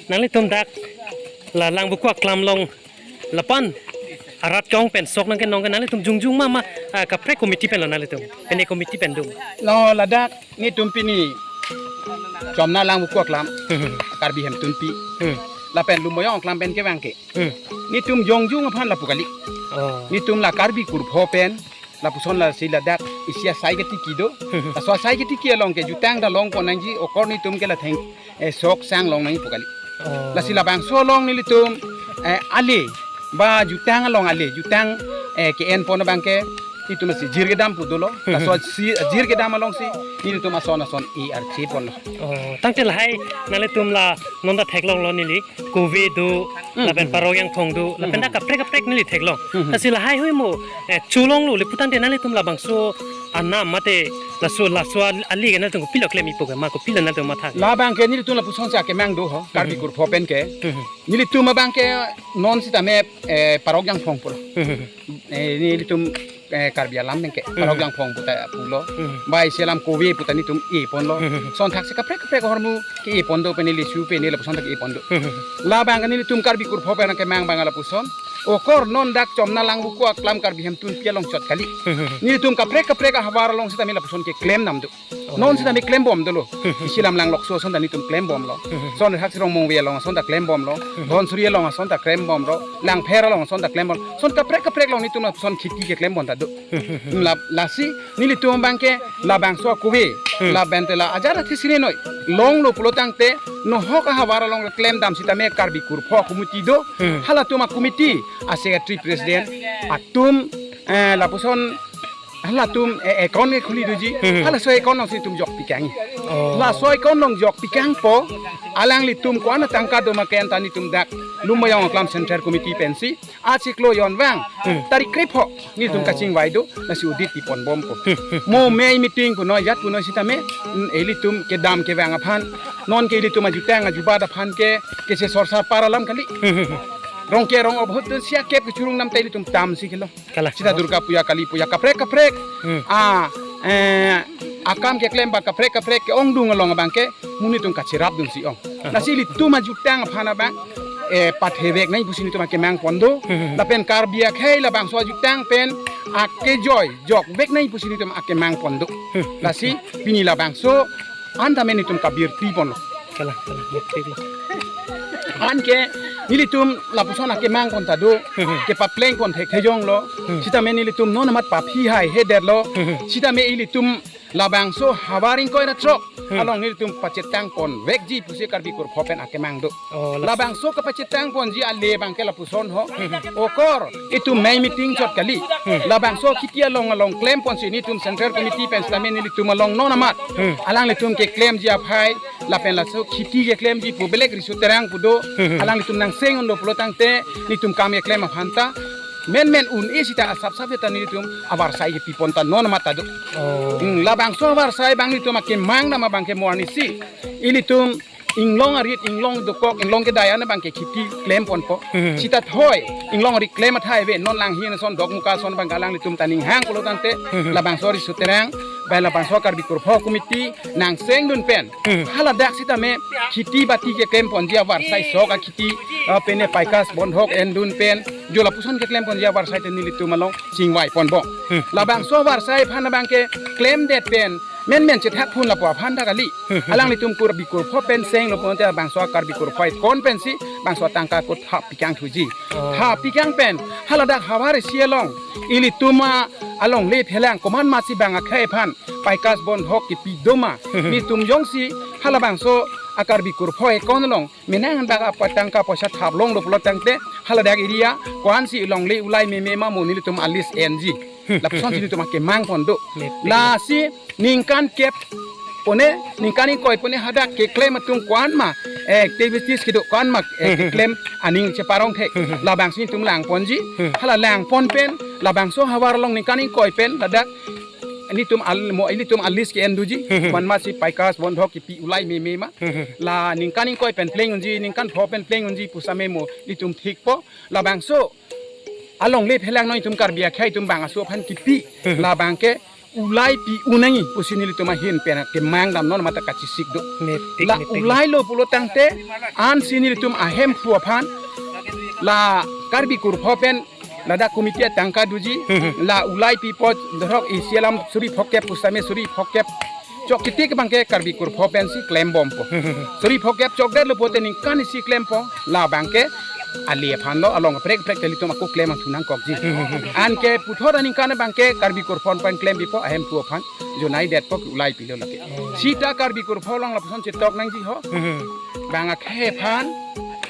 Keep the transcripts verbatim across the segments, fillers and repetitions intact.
Nanglitum dak la Langvoku aklam along lapen arat kong pen sok nangkenong ke nanglitum jongjong ma ma, ah, kaprek committee pen lo nanglitum? Pine committee pen dum. Lo ladak netum pini Chomna Langvoku aklam, Hmm. Karbi Hemtunpi. Hmm. Lapen Lumbajong aklam pen kevang ke. Hmm. Netum jongjong aphan lapu kali. Oh. Netum la Karbi kurpho pen lapuson lasi ladak isi asai ketiki do. Hmm. Laso asai ketiki along ke jutang ta longpon nangji, okor netum ke la theng, eh, sok sang long nangji pu kali. Oh. Lasi labangso along nelitum, eh, ale, ba jutang along ale, jutang, eh, ke-enpon abang ke, netum si jir kedam pu dolo. Hmm. Laso si jir kedam alongsi netum ason ason e arche ponlo. Oh, tangte lahai nanglitum la non ta theklonglo neli, Kove do, Hmm, lapen hmm. Parok Jangphong do, lapen Hmm. dak kaprek kaprek neli theklong. Hmm. Lasi lahai hui mo, eh, cholonglo le pu tangte nanglitum labangso anam mate laso, laso ali ke nanglitum kopilo klem ipo ke ma, kopilo nanglitum matha? Labang ke nelitum lapuson si akemang do ho, Karbi Hmm. kurpho pen ke. Hmm. Nelitum abang ke non sitame, eh, Parok Jangphong pulo. Hmm. Eh, nelitum, eh, Karbi alam pen ke, Hmm. Parok Jangphong puta pulo. Hmm. Ba isi alam Kove puta netum e ponlo. Hmm. Son thaksi kaprek kaprek ahormu ke-e pon do, pine lesu pine lapuson ta ke-e pon do. Hmm. Labang ke nelitum Karbi kurpho pen akemang abang lapuson. Okor non dak Chomna Langvoku aklam Karbi Hemtunpi along chot kali. Hmm. Nelitum kaprek kaprek ahavar along sitame lapuson keklem nam do. Oh. Non sitame klembom dolo. Hmm. Isi lam Langlokso ason ta netum klembomlo. Hmm. Son thaksi Rongmongve along ason ta klembomlo. Hmm. Dhonsiri along ason ta klembomlo. Langpher along ason ta klembom. Son kaprek kaprek along netum son kheti keklempon ta do. Hmm. La, lasi nelitum abang ke labangso Kove, Hmm. lapen te la ajat athi sini noi longlo pulo tangte, nohok ahavar along klem dam sitame Karbi kurpho committee do. Hmm. Halatum a-committee a-secretary president atum, eh, lapuson halatum, eh, account kekhuli doji. Hmm. Halaso account alongsi netum jok pikangji. Oh. Laso account along jok pikangpo, alanglitum ko-an atangka do ma ke-en ta netum dak Lumbajong aklam central committee pensi achiklo jonvang, Hmm. tarik krepho netum Oh. kachingvai do, lasi audit piponbompo. Hmm, hmm. Mo mei meeting punoi jat punoi sitame, mm, ilitum kedam kevang aphan, non ke ilitum ajutang ajubat aphan ke, kese sorsa par alam kali. Hmm, hmm, hmm. Rong ke rong obhut dun sia kep kechurung nam ta ilitum tamsi kelo. Kalang. Sita Durga Puja, Kali Puja, kaprek kaprek. Hmm. Ah, eh, akam keklem ba kaprek kaprek ke-ongdung along abang ke, mo netum kacherap dunsi ong. Aha. Lasi ilitum ajutang aphan abang, eh, pathevek nangji pusi netum akemang pon do. Hmm. Lapen Karbi akhei labangso ajutang pen akejoi jokvek nangji pusi netum akemang pon do. Hmm. Lasi pini labangso an tame netum kabirti ponlo. Kalang, kalang, betul. Anke nelitum lapuson akemang pon ta do, Hmm. kepapleng pon thekthejonglo. Hmm. Sitame nelitum non amat paphi hai hedetlo. Hmm. Sitame ilitum labangso havar ingkoi ra throk Hmm. along nelitum pachetang ponvekji pusi Karbi kurpho pen akemang do. Oh, las- Labangso kapachetang ponji ale abang ke lapuson ho. Hmm. Okor itum mei meeting chot kali. Hmm. Labangso kheti along along klem ponsi netum central committee pen sitame nelitum along non amat. Hmm. Alanglitum keklemji aphai, lapen laso kheti keklemji pu belek Riso Terang pu do. Hmm. Alanglitum nangseng unlo pulo tangte, netum kam keklem aphan ta menmen un-e sita asap sap ta nelitum avarsai kepipon ta non amat ta do. Oh. Hmm, labangso avarsai abang netum akemang dam abang ke mo arnisi ilitum inglong arit, inglong dokok, inglong kedai an abang ke kheti klem ponpo. Hmm. Sita thoi, inglong arit klem athai ave, non Langhin ason Dokmoka ason abang ke alanglitum ta ninghang pulo tangte, Hmm. labangso Riso Terang, ba labangso Karbi kurpho committee nangseng dun pen. Hmm. Haladak sitame kheti bati keklem ponji avarsai sok akheti, ah, pine paikas bondhok en dun pen, jo lapuson keklem ponji avarsai te nelitum along chingvai ponbom. Hmm. Labangso avarsai aphan abang ke klemdet pen, menmen chethak phun lapu aphan ta kali. Hmm. Alanglitum Karbi kurpho pen senglo ponte labangso Karbi kurpho kon pensi bangso tangka ko thap pikang thuji. Oh. Thap pikang pen haladak havar isi along ilitum alongle phelang komat masi bang akhei aphan paikas bondhok kepi doma. Hmm. Netum jongsi halabangso a-Karbi kurpho kon along menang dak apa tangka poisa thap longlo pulo tangte haladak area ko-ansi longle ulai meme ma mo nelitum a-list enji. Hmm. Lapusonsi netum akemang pon do. Nep. Lasi ningkan kep pone, ningkan ingkoi pone hadak keklem atum ko-an ma, eh, activities kedo ko-an ma, eh, Hmm. keklem aning cheparong thek. Hmm. Labangsi netum lang ponji. Hmm. Hala lang pon pen labangso havar along ningkan ingkoi pen ladak netum al-, mo ilitum a-list ke-en doji. Hmm. Komat masi paikas bondhok kepi ulai meme ma. Hmm. La ningkan ingkoi pen pleng unji, ningkan pho pen pleng unji pusitame mo ilitum thikpo. Labangso alongle phelang non itum Karbi akhei atum bang aso aphan kepi. Hmm. Labang ke ulai pi un nangji pusi nelitum ahin pen kemang dam non mata kachesik do. Netik, la netik. Ulai lo pulo tangte ansi nelitum ahemphu aphan la Karbi kurpho pen ladak committee atangka doji, la ulai pi apot dorok isi alam suri phokep pusitame suri phokep chok kitik abangke Karbi kurpho pensi klembompo. Suri phokep chokdet lo pote ningkan isi klempo, la abangke ali aphan lo, along kaprek kaprek te ilitum ako klem athu nangkokji. Anke puthot aningkan abangke Karbi kurpho pen klem bipo ahemphu aphan jonai detpo ke ulai pilo lake. Sita Karbi kurpho along lapuson chetok nangji ho. Bang akhei aphan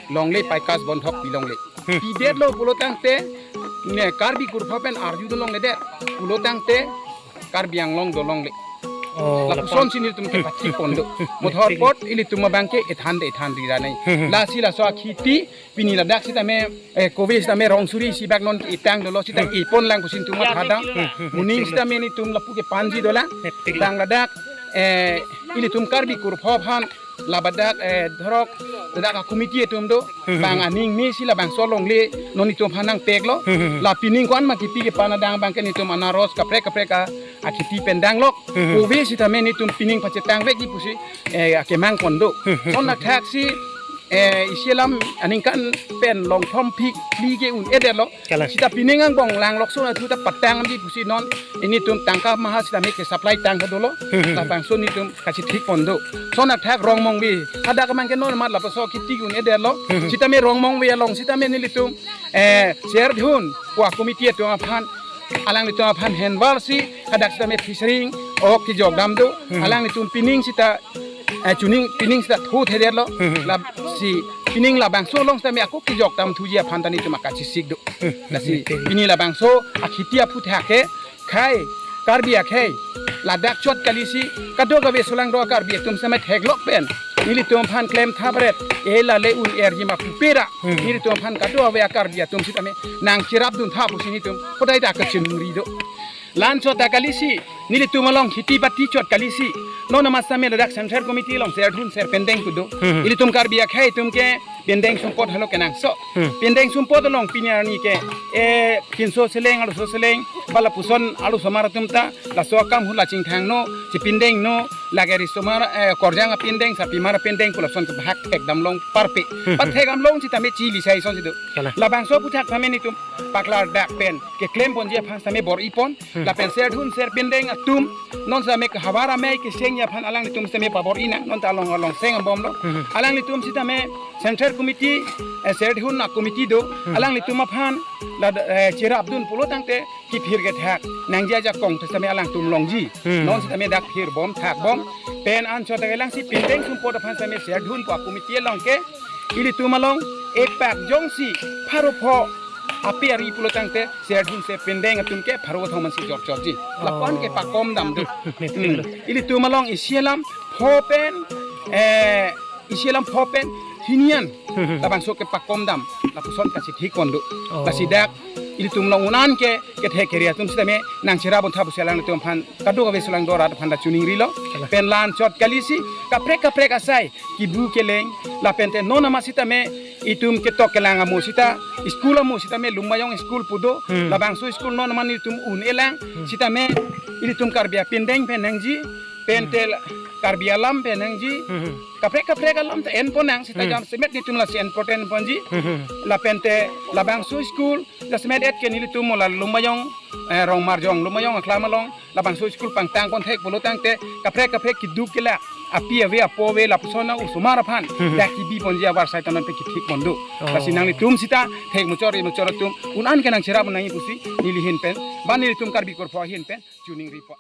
longle paikas bondhok pi longle. Pidet lo pulo tangte ne Karbi kurpho pen arju do longledet pulo tangte Karbi Anglong do longle. Oh, lapuson si nelitum ke pathik pon do. Mothor pot ilitum abangke ethan de ethan ri ra nai. Lasi laso akhiti pini ladak sitame, eh, kove sitame rong suri isi bak non itang dolo sita ipon lang pusi nelitum mathadam. Muning sitame nelitum lapu ke panji dolang. Bang ladak, eh, ilitum Karbi kurpho aphan labadak, eh, dorok ladak a-committee atum do. Bang aning me si labangso longle non nelitum aphan nangpeklo. La pining ko-an ma kipi kepan adang abangke nelitum anaros kaprek kaprek a, akhiti pen danglok. Kove sitame nelitum pining pachetang vekji pusi, eh, akemang pon do. Son athak si, eh, isi alam aningkan pen longthom phli ke un-edet lo. Kalang. Sita pining angbong langlokso athu ta patang di pusi non nelitum tangka maha sitame ke supply tangka dolo. Labangso nelitum kachethik pon do. Son athak Rongmongve hadak amang ke non mat lapuson kitik un-edet lo. Sitame Rongmongve along sitame nelitum, eh, Serdihun ko a-committee atum aphan, alanglitum aphan henvar si hadak sitame fishery ok kejok dam do. Alanglitum pining sita, eh, chuning pining sita thu thedet lo. Lasi pining labangso along sitame ako kejok dam thuji aphan ta nelitum akachesik do. Lasi pini labangso akhiti aphuthak ke khei Karbi akhei ladak chot kali si kadokave solangdo a-Karbi atum sitame theklok pen nelitum aphan klem thapret, e lale un-erji ma pupera. Nelitum aphan kadokave a-Karbi atum sitame nangcherap dun tha pusi nelitum kodai ta kachinri do. La-an chot ta kali si nelitum along khiti pati chot kali si non amat sitame ladak Central Committee along Serdihun Serpendeng pu do. Ilitum Karbi akhei atum ke pindeng sumpot helo kenangsot. Pindeng sumpot along pini arni ke, eh, kinso seleng, arloso seleng, ba lapuson arlosomar atum ta laso akam hula chingthang no, chipindeng no, lake risomar, eh, korjang apindeng, sapimar apindeng pu lason kebhak thek damlong parpe. Pathek damlong sitame chili sai son si do. Kalang. Labangso aphuthak tame nelitum paklar dak pen keklem ponji aphan sitame bor-i pon. Lapen Serdihun Serpendeng atum non sitame ke havar amei kesengji aphan alanglitum sitame pabor-i nang, non ta along along seng ambom lo. Alanglitum sitame Central Committee, eh, Serdihun a-committee do. Alanglitum aphan la, eh, cherap dun pulo tangte kiphir kethak nangji ajakong ta sitame alangtum longji. Non sitame dak phir bom thak bom. Pen an chot ta kelang si pindeng sumpot aphan sitame Serdihun pu a-committee along ke ilitum along epak jongsi pharo pho api ari pulo tangte Serdihun Serpendeng atum ke pharo thom ansi jor jorji. Lapu-an ke pakom dam do. Ilitum along isi alam pho pen, eh, isi alam pho pen hini an labangso ke pakom dam. Lapuson kachethik pon do. Lasi dak ilitum along un-an ke kethek kere atum sitame nangcherap un tha pusi alanglitum aphan kadokave solangdo arat aphan ta chuning rilo. Pen la-an chot kali si kaprek kaprek asai kibu keleng, lapen te non amat sitame itum ketok kelang amo sita, school amo sitame Lumbajong school pu do. Labangso school non amat itum un-elang sitame ilitum Karbi apindeng pen nangji, pen te la-, Karbi alam pen nangji. Kaprek kaprek alam ta en pon nang sita jam semet nelitum lasi en pon ten ponji. Lapen te labangso school jasemet et ke nelitum mo la Lumbajong, eh, Rongmarjong, Lumbajong aklam along labangso school pangtang pon thek pulo tangte kaprek kaprek keduk kelak api ave apo ave lapuson na osomar aphan dak kibi ponji abar sai ta non pe kithik pon do. Lasi nanglitum sita thek muchor i muchor atum un-an ke nangcherap nangji pusi neli ahin pen, ba nelitum Karbi kurpho ahin pen chuning ripon.